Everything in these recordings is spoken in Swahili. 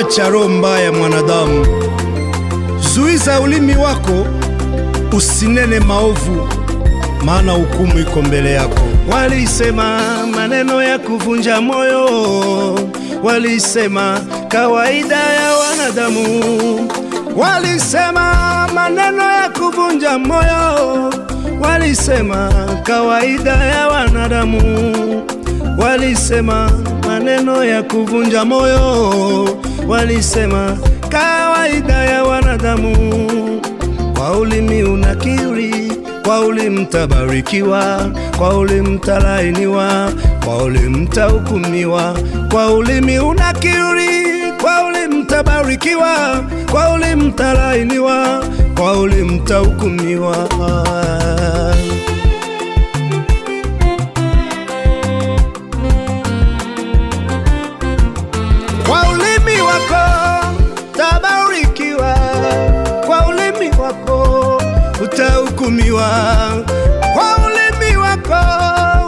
Acha roho mbaya mwanadamu, zuiza ulimi wako usinene maovu, maana hukumu iko mbele yako. Walisema maneno ya kuvunja moyo, walisema kawaida ya wanadamu, walisema maneno ya kuvunja moyo, walisema kawaida ya wanadamu, walisema maneno ya kuvunja moyo, walisema kawaida ya wanadamu. Kwa ulimi unakiri, kwa ulimi mtabarikiwa, kwa ulimi mtalaaniwa, kwa ulimi mtahukumiwa. Kwa ulimi unakiri, kwa ulimi mtabarikiwa, kwa ulimi mtalaaniwa, kwa ulimi mtahukumiwa. Kwa ulimi wako tabarikiwa, kwa ulimi wako utahukumiwa. Kwa ulimi wako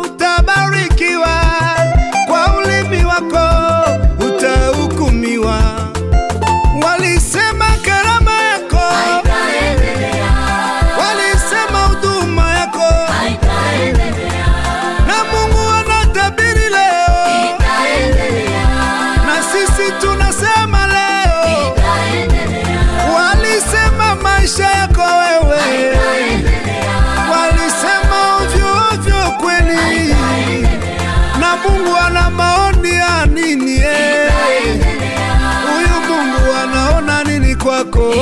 utabarikiwa, kwa ulimi wako utahukumiwa. Walisema karama yako, Haitaendelea, walisema huduma yako, haitaendelea, na Mungu anatabiri leo, itaendelea, na sisi tunasema leo. itaendelea, Walisema maisha yako wewe, haitaendelea, walisema ovyo ovyo kweli, na Mungu ana maoni ya nini? Eh? Huyu Mungu anaona nini kwako?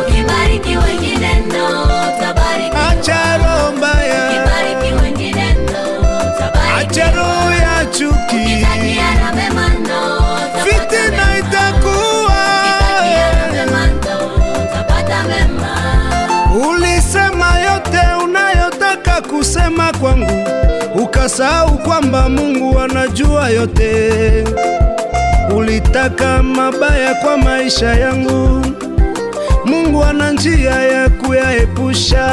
Ukibariki wengine ndo utabarikiwa. Acha roho mbaya, Ukibariki wengine ndo utabarikiwa. acha roho ya chuki, Ukitakiana mema ndo utapata fitina mema. itakuwa. Ukitakiana mema ndo utapata mema. Ulisema yote unayotaka kusema kwangu, ukasahau kwamba Mungu anajua yote. Ulitaka mabaya kwa maisha yangu, Mungu ana njia ya kuyaepusha.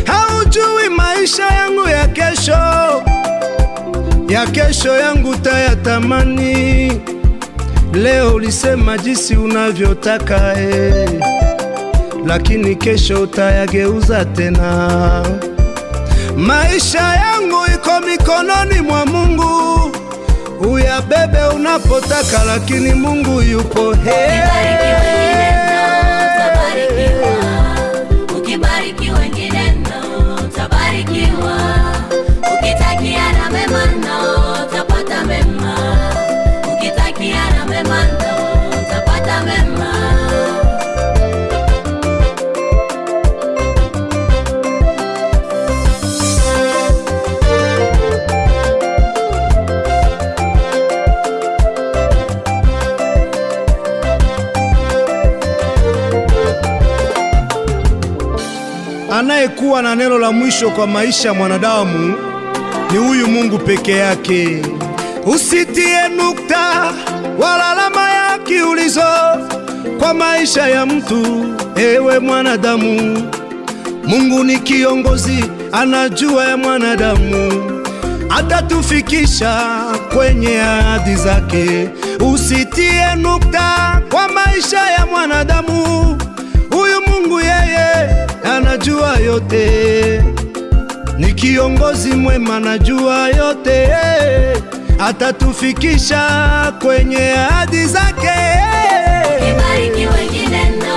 Haujui maisha yangu ya kesho, ya kesho yangu tayatamani. Leo ulisema jinsi unavyotaka lakini kesho utayageuza tena. Maisha yangu iko mikononi mwa Mungu, uyabebe unapotaka, lakini Mungu yupo. Hey. Ukibariki wengine ndo utabarikiwa. Ukibariki wengine ndo utabarikiwa. Ukitakiana mema ndo utapata mema. Ukitakiana mema ndo utapata mema. Anayekuwa na neno la mwisho kwa maisha ya mwanadamu ni huyu Mungu peke yake. Usitie nukta wala alama ya kiulizo kwa maisha ya mtu, ewe mwanadamu. Mungu ni kiongozi, anajua ya mwanadamu, atatufikisha kwenye ahadi zake. Usitie nukta kwa maisha ya mwanadamu, huyu Mungu yeye anajua yote, ni kiongozi mwema, anajua yote, atatufikisha kwenye ahadi zake. Ukibariki wengine ndo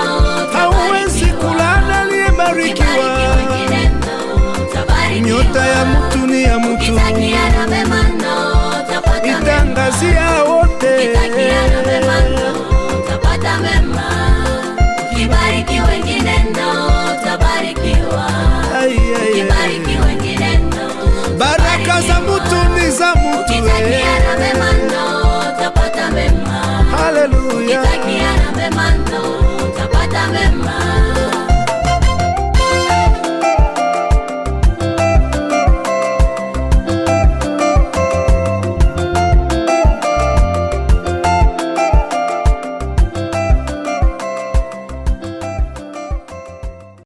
Hauwezi utabarikiwa. kulana aliyebarikiwa. Ukibariki wengine ndo utabarikiwa. Nyota ya mtu ni ya mtu. Ukitakiana mema